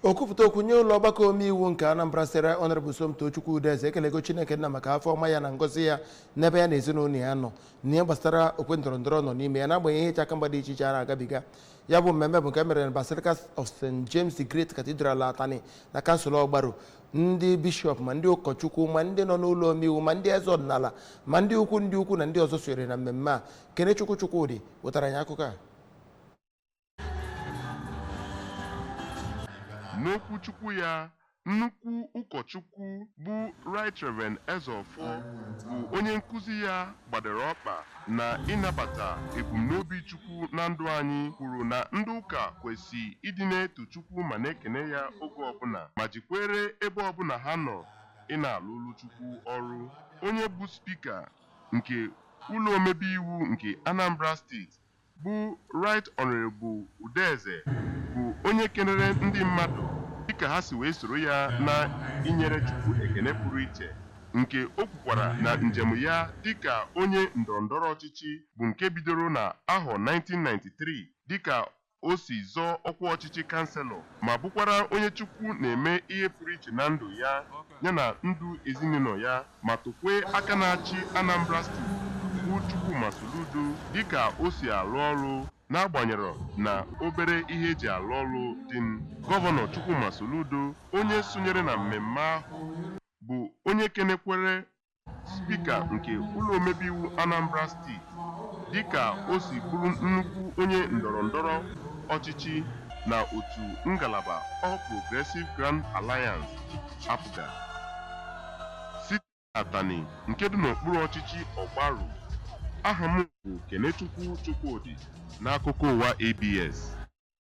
Okwupụta okwu nye ụlọ ọgbakọ omeiwu nke Anambra State, Honorable Somtochukwu Udeze, ekelego Chineke nna maka afọ ọma ya na ngọzi ya n'ebe ya na ezinụlọ ya nọ n'ihe gbasara okwe ndọrọ ndọrọ nọ n'ime ya, n'agbanyeghị ihe ịcha aka mgba dị iche iche a na-agabiga. Ya bụ mmemme bụ nke e mere na Basilica of St. James the Great Cathedral, Atani, na kansụl Ọgbaru. Ndị bishọp, ma ndị ụkọchukwu, ma ndị nọ n'ụlọ omeiwu, ma ndị eze ọdịnala, ma ndị ukwu, ndị ukwu na ndị ọzọ sonyere na mmemme a. Kenechukwu Chukwudị wetara anyị akụkọ a. N'okwu Chukwu ya, nnukwu ụkọchukwu bụ Right Reverend Ezeofor bụ onye nkụzi ya gbadoro ọkpa na ịnabata ebumnobi Chukwu na ndụ anyị, kwuru na ndị ụka kwesị ịdị na-eto Chukwu ma na-ekene ya oge ọbụla, ma jikwere ebe ọbụla ha nọ ị na-alụlụ Chukwu ọrụ. Onye bụ spika nke ụlọ omebe iwu nke Anambra Steeti bụ Right Honorable Udeze bụ onye kenere ndị mmadụ dịka ha si wee soro ya na inyere Chukwu ekene pụrụ iche, nke o kwukwara na njem ya dịka onye ndọrọndọrọ ọchịchị bụ nke bidoro na ahọ 1993, dịka o si zọọ ọkwa ọchịchị kanselọ, ma bụkwara onye Chukwu na-eme ihe pụrụ iche na ndụ ya yana ndụ ezinụlọ ya, ma tokwe aka na-achị Anambra Steeti bụ Chukwuma Soludo dịka o si alụ ọrụ n'agbanyeghị na obere ihe eji alụ ọrụ dị. Gọvanọ Chukwuma Soludo, onye sonyere na mmemme ahụ, bụ onye kenekwere spika nke ụlọ omebe iwu Anambra Steeti dịka o si bụrụ nnukwu onye ndọrọndọrọ ọchịchị na otu ngalaba All Progressive Grand Alliance, APGA. Site Atani nke dị n'okpuru ọchịchị Ọgbaru, aha m bụ Kenechukwu Chukwudị n'akụkọ ụwa ABS.